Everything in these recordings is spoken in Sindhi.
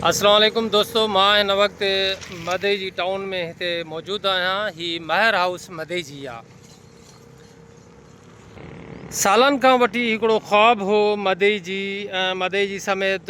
اسلام عليڪم دوستو مان هن وقت مدئي جي ٽائون ۾ هتي موجود آهيان هي مهر هائوس مدئي جي آ سالن کان وٺي هڪڙو خواب هو مدئي جي ۽ مدئي جي سميت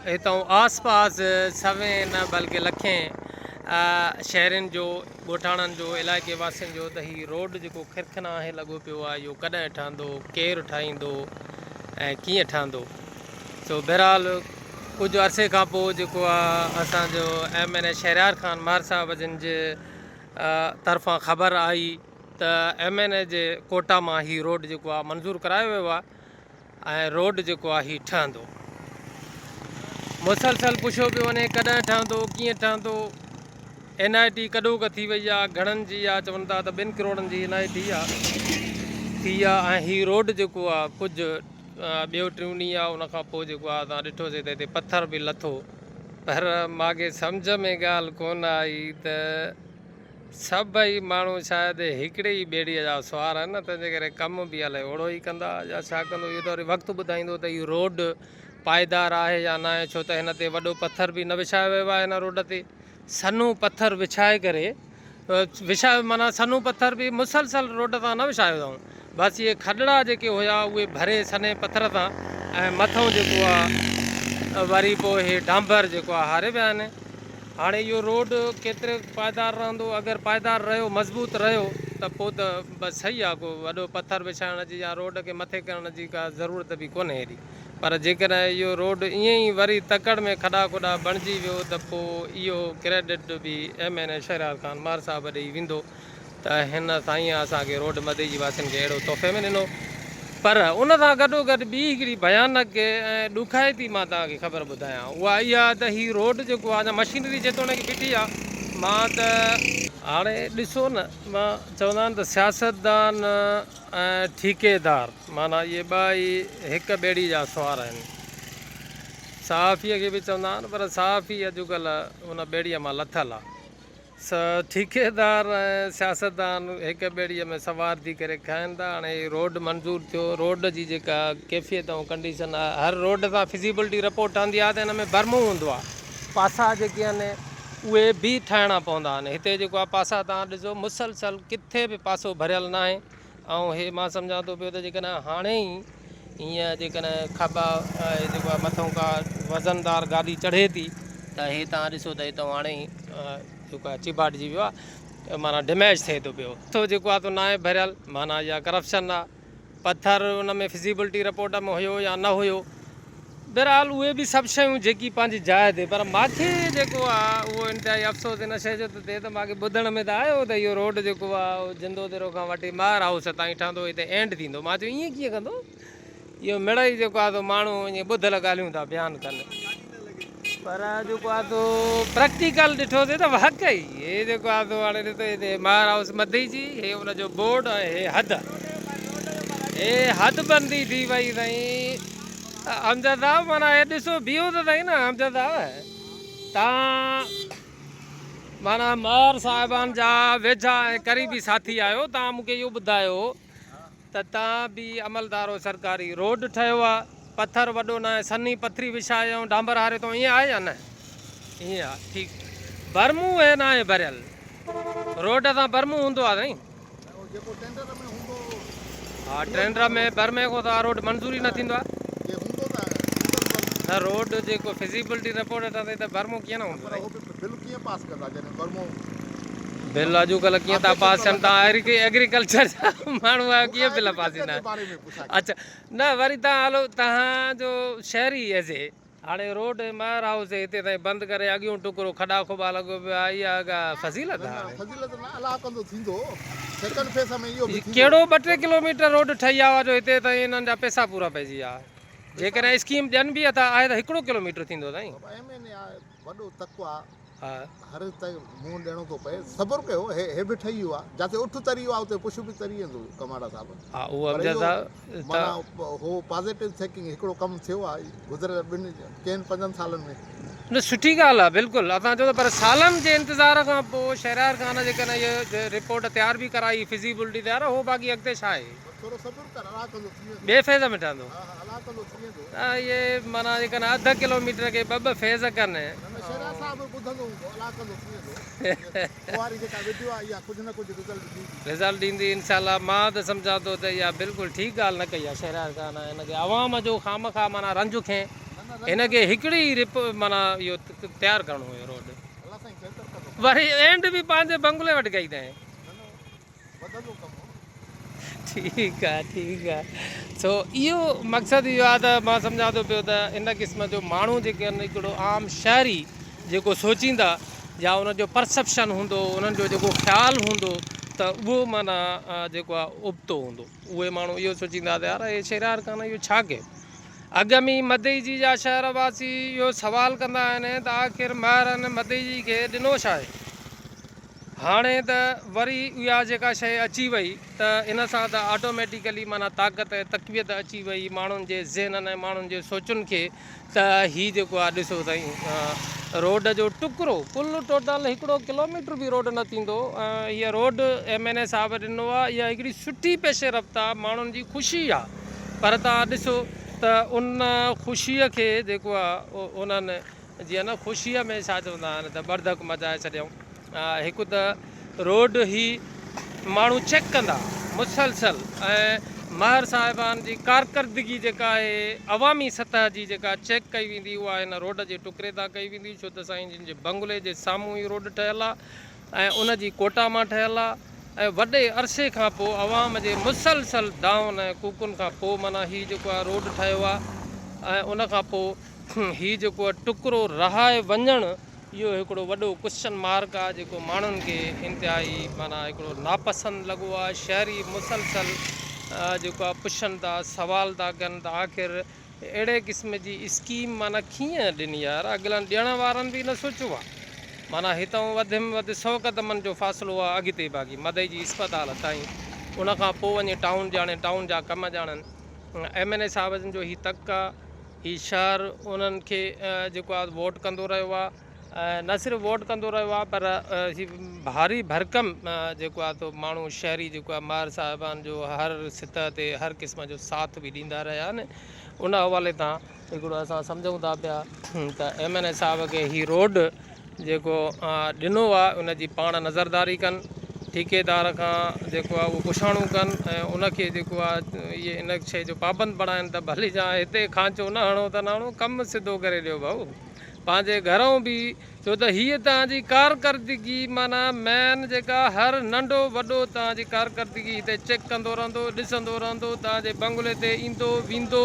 هتان آس پاس سوين نه بلڪه لکين شهرين جو ڳوٺاڻن جو علائقي واسين جو ته هي روڊ جيڪو کرکنا آهي لڳو پيو آهي اهو ڪڏهن ٺهندو ڪير ٺاهيندو ۽ ڪيئن ٺهندو سو بهرحال ڪجهه عرصي کان پوء جيڪو آهي اسان جو M N A Shehryar Khan Mahar صاحب جن جي طرفان خبر آئي ته ايم اين اي جي ڪوٽا مان هي روڊ جيڪو آهي منظور ڪرايو ويو آهي ۽ روڊ جيڪو آهي هي ٺهندو. مسلسل پڇيو پيو وڃي ڪڏهن ٺهندو ڪيئن ٺهندو. اين آء ٽي ڪڏهوڪ ٿي وئي آ گهڻن جي آ چون ٿا ته ٻن ڪروڙن جي اين آء ٽي آ ٿي آ ۽ هي روڊ جيڪو آ ڪجهه ٻيو ٽيون ڏينهن آ ان کان پوء جيڪو آ اسان ڏٺوسي ته هتي پٿر به لٿو پر ماکي سمجهه ۾ ڳالهه ڪونه آئي ته سڀئي ماڻهو شايد هڪڙي ئي ٻيڙيء جا سوار آهن نه، تنهنجي ڪري ڪم به الائي اوڙو ئي ڪندا يا ڇا ڪندو، اهو ته وري وقت ٻڌائيندو ته اهو روڊ پائيدار آهي يا ناهي، ڇو ته هن تي وڏو پٿر به نه وڇايو ويو آهي، هن روڊ تي سنهو پٿر وڇائي ڪري وڇايو معنيٰ سنهو پٿر به مسلسل روڊ تان نه وڇايو اٿائون، بس اهي کڏڙا جيڪي هيا اهي ڀري سنهي پٿر تان ۽ مٿئون جيڪو آهي وري پوء هي ڊانڀر جيڪو آهي هاري ويا آهن. هاڻي اهو روڊ ڪيتري پائيدار رهندو، اگر پائيدار رهيو، مضبوط رهيو ته پوء ته بس صحيح آهي، ڪو وڏو پٿر وڇائڻ جي يا روڊ کي مٿي ڪرڻ جي ڪا ضرورت به ڪونهي ايڏي. پر جيڪڏهن اهو روڊ ائين ئي وري تڪڙ ۾ کڏا کڏا بڻجي ويو ته پوء اهو ڪريڊٽ به M N A Shehryar Khan Mahar صاحب ڏي ويندو. ته هن سائينء اسان کي روڊ مدئجي واسين کي اهڙو تحفي ۾ ڏنو. پر ان سان گڏوگڏ ٻي هڪڙي ڀيانڪ ۽ ڏکائتي مان توهان کي خبر ٻڌايان اها اها ته هي روڊ جيڪو آهي اڃا مشينري جيتوڻيڪ بيٺي آهي مان ته هاڻي ڏسو نه مان چوندا آهن ته سياستدان ۽ ٺيڪيدار معنيٰ اهي ٻه ئي هڪ ٻيڙي جا سوار آهن. صحافيء کي به چوندا آهن پر صحافي اڄڪلهه ان ٻيڙيء مان لٿل آهي. ٺيڪيدار ۽ سياستدان هڪ ٻيڙيء ۾ سوار ٿي ڪري کائن ٿا. هاڻي هي روڊ منظور ٿيو، روڊ جي جيڪا ڪيفيت ۽ ڪنڊيشن آهي، هر روڊ سان فزيبلٽي رپورٽ ٺهندي آهي ته ان ۾ برمو هوندو آهي، پاسا جيڪي آهن اهي به ٺاهڻا پوندا آهن. هتي جيڪو آهي پاسا توهان ڏسو مسلسل ڪٿي به پاسو ڀريل ناهي ۽ هي مان سمجهان ٿو پيو ته جيڪڏهن هاڻي ئي هيئن جيڪڏهن کٻا جيڪو آهي مٿئون ڪا وزندار گاڏي چڙهي ٿي ته هي توهان ڏسو ته هتئون هاڻي ئي جيڪو آهي چيڀاٽجي ويو آهي معنيٰ ڊميج ٿئي ٿو پيو. ٿو جيڪو آهي سو ناهي ڀريل معنيٰ اها ڪرپشن آهي پٿر ان ۾ فزيبلٽي رپورٽ ۾ هيو يا نه هيو بهرحال اهي به سڀ شيون جيڪي پنهنجي جاء تي پر ماکي جيڪو آ اهو انتهائي افسوس ان شيء جو ٿو ٿئي ته ماکي ٻڌڻ ۾ ته آيو ته اهو روڊ جيڪو آ اهو جندو ديرو کان وٺي مهر هائوس تائين ٺهندو هتي اينڊ ٿيندو مان چيو ائين ڪيئن ڪندو اهو مڙئي جيڪو آ سو ماڻهو ائين ٻڌل ڳالهيون ٿا بيان ڪن پر جيڪو آ سو پريڪٽيڪل ڏٺوسي ته واقعي هي جيڪو آ سو هاڻي ڏسو هتي مهر هائوس مدئي جي هي ان جو بورڊ ۽ هي حد هي حد بندي ٿي وئي سائين امجد صاحب معنيٰ هي ڏسو بيهو ته سهي نه امجد صاحب تان معنيٰ مهر صاحبان جا ويجها ۽ قريبي ساٿي آهيو تان مون کي اهو ٻڌايو ته تان به عملدار هو سرڪاري روڊ ٺهيو آ پٿر وڏو ناهي سنهي پٿري وڇائي ۽ ڊانبر هاري ٿو ائين آهي يا نه ائين آ ٺيڪ برمون هي ناهي ڀريل روڊ سان برمون هوندو آ سائين جيڪو ٽينڊر ۾ هوندو ها ٽينڊر ۾ برمي کان سواء روڊ منظور ئي نه ٿيندو آهي. جي هوندو ته هوندس برمو. نه روڊ جيڪو فزيبلٽي رپورٽ ٺهندي ته برمو ڪيئن نه هوندو پر هو به بل ڪيئن پاس ڪندا جڏهن برمو. بل اڄوڪلهه ڪيئن ٿا پاس ٿين تان ايگريڪلچر جا ماڻهو آهيو ڪيئن بل پاس ٿيندا اڇا نه وري تان هلو تهان جو شهري ايز اي هاڻي روڊ ۽ مهر هائوس هتي تائين بند ڪري اڳيون ٽڪرو کڏا کوٻا لڳو پيو آهي اها ڪا فضيلت آهي هاڻي. فضيلت نه الله ڪندو ٿيندو سيڪنڊ فيس ۾ اهو به ٿيندو. ڪهڙو ٻه ٽي ڪلوميٽر روڊ ٺهي آيو آهي جو هتي تائين انهن جا پئسا پورا پئجي ويا جيڪڏهن اسڪيم ڏين به ته آهي ته هڪڙو ڪلوميٽر ٿيندو سائين. بابا ايم اين اي آهي وڏو تڪ آ هر تڪ منهن ڏيڻو ٿو پئي صبر ڪيو هي هي به ٺهي ويو آ جاتي اٺ تري ويو آ اتي پش به تري ويندو ڪماڙا صاحب. ها اهو امجد صاحب ته. معنيٰ هو پازيٽو ٿنڪنگ هڪڙو ڪم ٿيو آ گذريل ٻن چئن پنجن سالن ۾. نه سٺي ڳالهه آ بلڪل اسان چئون ٿا پر سالن جي انتظار کان پوء شهريار خان جيڪڏهن اهي رپورٽ تيار به ڪرائي فزيبلٽي تيار هو باقي اڳتي ڇا آهي. بس ٿورو صبر ڪر الله ڪندو ٿي ويندو. ٻئي فيز ۾ ٺهندو. ها ها الله ڪندو ٿي ويندو. ته اهي معنيٰ جيڪڏهن اڌ ڪلوميٽر کي ٻه ٻه فيز ڪن. نه نه ٻڌندو هوندو الله ڪندو ٿي ويندو. ڪنواري جيڪا وڊيو آ اها ڪجهه نه ڪجهه رزلٽ ڏيندي. رزلٽ ڏيندي انشاء الله. مان ته سمجهان ٿو ته اها بلڪل ٺيڪ ڳالهه نه ڪئي آ شهريار خان هن کي عوام جو خامخواه معنيٰ رنج کين هن کي هڪڙي ئي رپ معنيٰ اهو تيار ڪرڻو هيو روڊ. الله سائين بهتر ڪندو. وري اينڊ به پنهنجي بنگلي وٽ ڪئي اٿائين. نه نه وڌندو ڪم. ٺيڪ آ ٺيڪ آ سو اهو مقصد اهو آ ته مان سمجهان ٿو پيو ته ان قسم جو ماڻهو جيڪي آهن هڪڙو عام شهري جيڪو سوچيندا يا ان جو پرسپشن هوندو انهن جو جيڪو خيال هوندو ته اهو معنيٰ جيڪو آ ابتو هوندو اهي ماڻهو اهو سوچيندا ته يار هي شهريار خان اهو ڇا ڪيو اڳ ۾ مدئجي جا شهر واسي اهو سوال ڪندا آهن ته آخر مهرن مدئجي کي ڏنو ڇا آهي؟ هاڻي ته وري اها جيڪا شيء اچي وئي ته ان سان ته آٽوميٽيڪلي معنيٰ طاقت ۽ تقويت اچي وئي ماڻهن جي ذهنن ۽ ماڻهن جي سوچن کي ته هي جيڪو آهي ڏسو سائين روڊ جو ٽڪرو ڪل ٽوٽل هڪڙو ڪلوميٽر به روڊ نه ٿيندو ۽ هيء روڊ ايم اين اي صاحب ڏنو آهي اها هڪڙي سٺي پيش رفت آهي ماڻهن جي خوشي آهي پر توهان ڏسو ته ان خوشيء کي جيڪو آهي انهن جيئن نه خوشيء ۾ ڇا چوندا آهن ته ٻڙڌڪ مچائي ڇڏيائون. هڪ ته روڊ هي ماڻهو چيڪ ڪندا مسلسل ۽ مهر صاحبان جي ڪارڪردگي جيڪا آهي عوامي سطح جي جيڪا چيڪ ڪئي ويندي اها هن روڊ جي ٽڪري تان ڪئي ويندي ڇو ته سائين جن جي بنگلي جي سامهون هي روڊ ٺهيل آهي ۽ ان جي ڪوٽا مان ٺهيل آهي ۽ وڏي عرصي کان پوء عوام جي مسلسل دانهن ۽ ڪوڪن کان پوء معنيٰ هي جيڪو آهي روڊ ٺهيو آهي ۽ ان کان پوء هي جيڪو ٽڪرو رهائي وڃڻ اهو هڪڙو وڏو ڪوئسچن مارڪ آ جيڪو ماڻهن کي انتهائي معنيٰ هڪڙو ناپسند لڳو آ شهري مسلسل جيڪو آ پڇن ٿا سوال ٿا ڪن ته آخر اهڙي قسم جي اسڪيم معنيٰ ڪيئن ڏني يار اڳلن ڏيڻ وارن به نه سوچيو آ معنيٰ هتئون وڌ ۾ وڌ سو قدمن جو فاصلو آ اڳتي باقي مدئي جي اسپتال تائين ان کان پوء وڃي ٽائون ڄاڻي ٽائون جا ڪم ڄاڻن ايم اين اي صاحب جن جو هي تڪ آ هي شهر انهن کي جيڪو آ ووٽ ڪندو رهيو آ ۽ نه صرف ووٽ ڪندو رهيو آ پر هي ڀاري ڀرڪم جيڪو آ تو ماڻهو شهري جيڪو آ مهر صاحبان جو هر سطح تي هر قسم جو ساٿ به ڏيندا رهيا آهن ان حوالي تان هڪڙو اسان سمجهون ٿا پيا ته ايم اين اي صاحب کي هي روڊ جيڪو ڏنو آ ان جي پاڻ نظرداري ڪن، ٺيڪيدار کان جيڪو آ اهو پڇاڻو ڪن ۽ ان کي جيڪو آ اهي ان شيء جو پابند بڻائن ته ڀلي جا هتي کانچو نه هڻو ته نه هڻو ڪم سڌو ڪري ڏيو ڀائو پنهنجي گهرئون به ڇو ته هيء توهان جي ڪارڪردگي معنيٰ مين جيڪا هر ننڍو وڏو توهان جي ڪارڪردگي هتي چيڪ ڪندو رهندو ڏسندو رهندو توهان جي بنگلي تي ايندو ويندو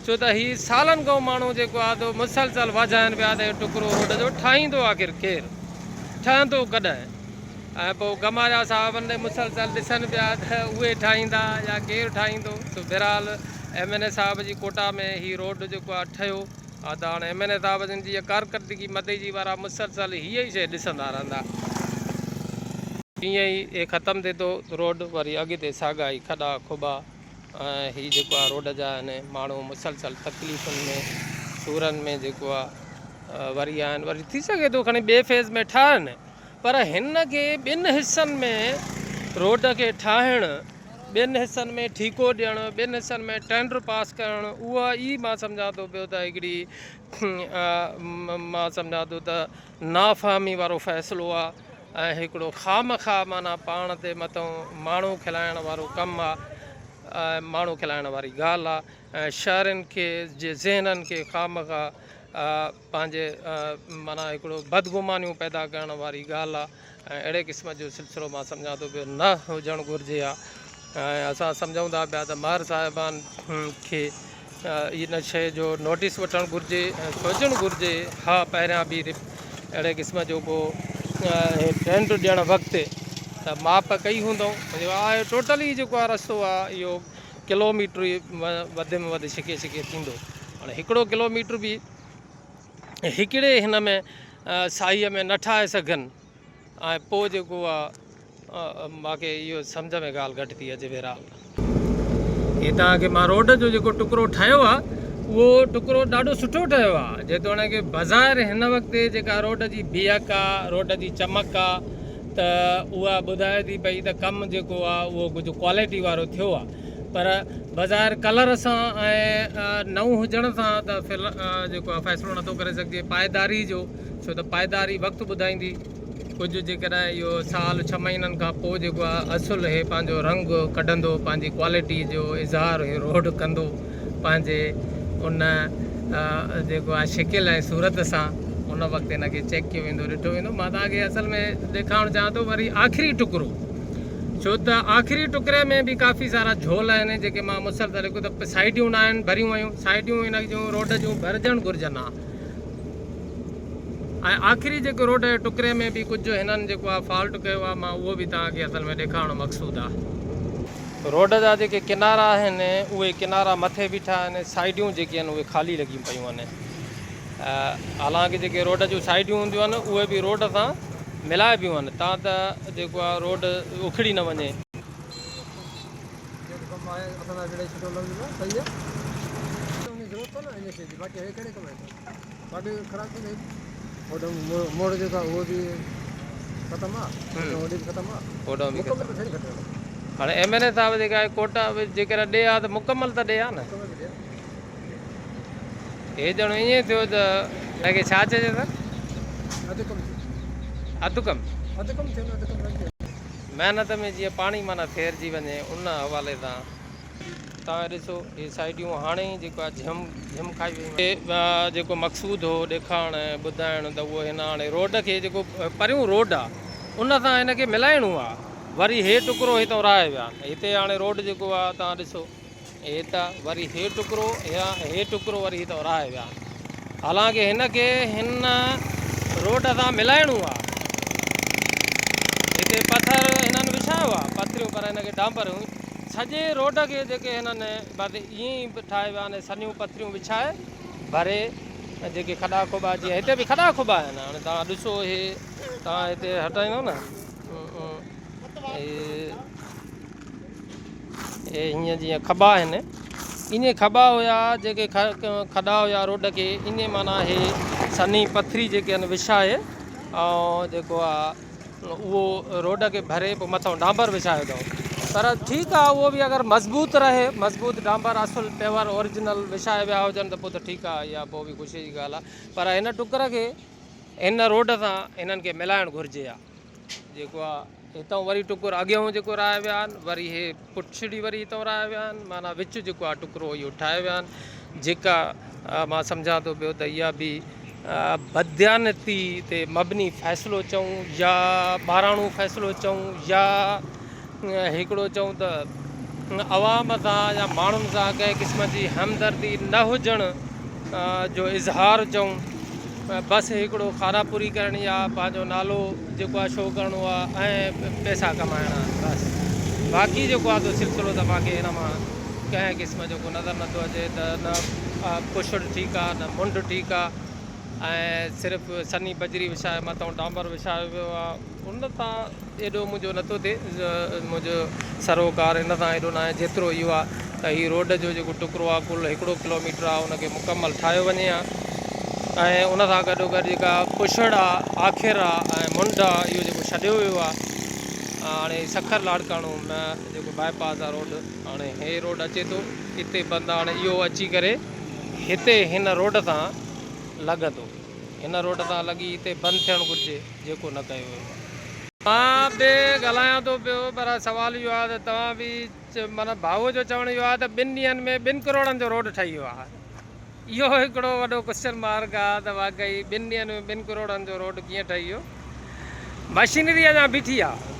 ڇو ته هي سالن کان ماڻهو جيڪو آ سو مسلسل واجهائن پيا ته هي ٽڪرو روڊ جو ٺاهيندو آخر ڪير؟ ٺهندو ڪڏهن؟ ۽ پوء گماريا صاحبن ڏي مسلسل ڏسن پيا ته اهي ٺاهيندا يا ڪير ٺاهيندو؟ سو بهرحال ايم اين اي صاحب جي ڪوٽا ۾ هي روڊ جيڪو آ ٺهيو آ ته هاڻي ايم اين اي صاحب جن جي اها ڪارڪردگي مدئجي وارا مسلسل هيء ئي شيء ڏسندا رهندا. جيئن ئي هي ختم ٿئي ٿو روڊ وري اڳتي ساڳا ئي کڏا کٻا. ۽ هي جيڪو آ روڊ جا آهن ماڻهو مسلسل تڪليفن ۾ سورن ۾ جيڪو آ وري آهن وري ٿي سگهي ٿو کڻي ٻئي فيز ۾ ٺاهن پر هن کي ٻن حصن ۾ روڊ کي ٺاهڻ ٻن حصن ۾ ٺيڪو ڏيڻ ٻن حصن ۾ ٽينڊر پاس ڪرڻ اها ئي مان سمجهان ٿو پيو ته هڪڙي مان سمجهان ٿو ته نافهمي وارو فيصلو آ ۽ هڪڙو خامخواه معنيٰ پاڻ تي مٿئون ماڻهو کلائڻ وارو ڪم آ ۽ ماڻهو کلائڻ واري ڳالهه آ ۽ شهرين کي جي ذهنن کي خامخواه پنهنجي معنيٰ هڪڙو بدگمانيون پيدا ڪرڻ واري ڳالهه آ ۽ اهڙي قسم جو سلسلو مان سمجهان ٿو پيو نه هجڻ گهرجي ها ۽ اسان سمجهون ٿا پيا ته مهر صاحبان کي ان شيء جو نوٽيس وٺڻ گهرجي ۽ سوچڻ گهرجي ها پهريان به اهڙي قسم جو ڪو ٽينٽ ڏيڻ وقت ته ماپ ڪئي هوندئون آهي ٽوٽل ئي جيڪو آهي رستو آهي اهو ڪلو ميٽر ئي وڌ ۾ وڌ ڇڪي ڇڪي ٿيندو هاڻي هڪڙو ڪلو ميٽر به هڪڙي هن ۾ ساهيء ۾ نه ٺاهي سگهن ۽ پوء جيڪو آ ماکي اهو سمجهه ۾ ڳالهه گهٽ ٿي اچي بهرحال. هي توهان کي مان روڊ جو جيڪو ٽڪرو ٺاهيو آ اهو ٽڪرو ڏاڍو سٺو ٺهيو آ جيتوڻيڪ بظاهر هن وقت جيڪا روڊ جي بيهڪ آ روڊ جي چمڪ آ ته اها ٻڌائي ٿي پئي ته ڪم جيڪو آ اهو ڪجهه ڪوالٽي وارو ٿيو آ پر بظاهر ڪلر سان ۽ نئون هجڻ سان ته جيڪو آ فيصلو نٿو ڪري سگهجي پائيداري جو. ڇو ته پائيداري وقت ٻڌائيندي. ڪجهه جيڪڏهن اهو سال ڇهه مهينن کان پوء جيڪو آهي اصل هي پنهنجو رنگ ڪڍندو پنهنجي ڪوالٽي جو اظهار هي روڊ ڪندو پنهنجي ان جيڪو آهي شڪل ۽ صورت سان ان وقت هن کي چيڪ ڪيو ويندو ڏٺو ويندو مان توهان کي اصل ۾ ڏيکارڻ چاهيان ٿو وري آخري ٽڪرو ڇو ته آخري ٽڪري ۾ به ڪافي سارا جهول آهن جيڪي مان مسلسل هڪ ته سائيڊيون نه آهن ڀريون ويون سائيڊيون هن جون روڊ جون ڀرجڻ گهرجن ها ۽ آخري جيڪو روڊ جي ٽڪري ۾ به ڪجهه هنن جيڪو آهي فالٽ ڪيو آهي مان اهو به توهان کي اصل ۾ ڏيکارڻ مقصود آهي. روڊ جا جيڪي ڪنارا آهن اهي ڪنارا مٿي بيٺا آهن سائيڊيون جيڪي آهن اهي خالي لڳيون پيون آهن حالانڪه جيڪي روڊ جون سائيڊيون هونديون آهن اهي به روڊ سان ملائبيون آهن تان ته جيڪو آهي روڊ اکڙي نه وڃي. جيڪو ڪم آهي اسان لاء وڙهي سٺو لفظ نه صحيح آهي ان جي ضرورت ڪونه ان شيء جي باقي هي ڪهڙي ڪم آئي باقي خراب ٿي وئي هوڏو موڙ جيڪو آهي اهو به ختم آهي هوڏي به ختم آهي هوڏو به مڪمل ته ٿيڻ کپي هاڻي ايم اين اي صاحب جيڪا آهي ڪوٽا جيڪڏهن ڏي ها ته مڪمل ته ڏي ها نه هي ڄڻ ائين ٿيو ته هن کي ڇا چئجي سر اڌ ڪم ٿيو اڌ ڪم اڌ ڪم ٿيو نه اڌ ڪم نه ٿيو محنت ۾ جيئن پاڻي معنيٰ ڦيرجي وڃي ان حوالي سان توهان ڏسو هي سائيڊيون هاڻي ئي جيڪو آهي جهم جهم کائي ويون آهن. جيڪو مقصود هو ڏيکارڻ ۽ ٻڌائڻ ته اهو هن هاڻي روڊ کي جيڪو پريون روڊ آهي ان سان هن کي ملائڻو آهي وري هي ٽڪرو هتان راهي ويا آهن هتي هاڻي روڊ جيڪو آهي توهان ڏسو هي ته وري هي ٽڪرو يا هي ٽڪرو وري هتان راهي ويا آهن حالانڪه هن کي هن روڊ سان ملائڻو آ. هتي پٿر هنن وڇايو آ پٿريون پر هن کي ڊانبر سڄي روڊ کي جيڪي هنن بس ائين ئي ٺاهي ويا آهن سنهيون پٿريون وڇائي ڀري جيڪي کڏا کوٻا جيئن هتي به کڏا کوٻا آهن هاڻي توهان ڏسو هي توهان هتي هٽائيندو نه هي اهي هيئن جيئن کٻا آهن ائين کٻا هيا جيڪي کڏا هيا روڊ کي ائين معنيٰ هي سنهي پٿري جيڪي آهن وڇائي ۽ جيڪو آهي اهو روڊ کي ڀري پوء مٿان ڊانبر وڇايو اٿئون پر ٺيڪ آهي اهو به اگر مضبوط رهي مضبوط ڊانبر اصل پيور اوريجنل وڇايا ويا هجن ته پوء ته ٺيڪ آهي اها پوء به خوشي جي ڳالهه آهي پر هن ٽڪر کي هن روڊ سان هنن کي ملائڻ گهرجي ها جيڪو آ هتئون وري ٽڪر اڳيئون جيڪو راهي ويا آهن وري هي پڇڙي وري هتئون راهي ويا آهن معنيٰ وچ جيڪو آ ٽڪرو اهو ٺاهي ويا آهن جيڪا مان سمجهان ٿو پيو ته اها به بدديانتي تي مبني فيصلو چئون يا ٻاراڻو فيصلو چئون يا هڪڙو چئون ته عوام سان يا ماڻهن سان ڪنهن قسم جي همدردي نه هجڻ جو اظهار چئون بس هڪڙو خانه پوري ڪرڻي آ پنهنجو نالو جيڪو آ شو ڪرڻو آ ۽ پئسا ڪمائڻا آهن بس باقي جيڪو آ سو سلسلو ته مانکي هن مان ڪنهن قسم جو ڪو نظر نٿو اچي ته نه پڇڙ ٺيڪ آ نه منڍ ٺيڪ آ ۽ صرف سنهي بجري وڇائي مٿئون ڊامبر وڇايو ويو آ ان تان ايڏو منهنجو نٿو ٿئي، منهنجو سروڪار ان سان ايڏو ناهي جيترو اهو آهي ته هي روڊ جو جيڪو ٽڪرو آهي ڪل هڪڙو ڪلوميٽر آهي ان کي مڪمل ٺاهيو وڃي ها ۽ ان سان گڏو گڏ جيڪا پڇڙ آهي آخر آهي ۽ منڍ آهي اهو جيڪو ڇڏيو ويو آهي هاڻي سکر لاڙڪاڻو ۾ جيڪو باء پاس آهي روڊ هاڻي هي روڊ اچي ٿو هتي بند آهي هاڻي اهو اچي ڪري هتي هن روڊ سان لڳندو هن روڊ تان لڳي هتي بند ٿيڻ گهرجي جيڪو نه ڪيو ويو آهي. مان به ڳالهايان ٿو پيو پر سوال اهو آهي ته توهان به معنيٰ ڀائوء جو چوڻ اهو آهي ته ٻن ڏينهن ۾ ٻن ڪروڙن جو روڊ ٺهي ويو آهي اهو هڪڙو وڏو ڪوسچن مارڪ آهي ته واقعي ٻن ڏينهن ۾ ٻن ڪروڙن جو روڊ ڪيئن ٺهي ويو مشينري اڃا بيٺي آهي.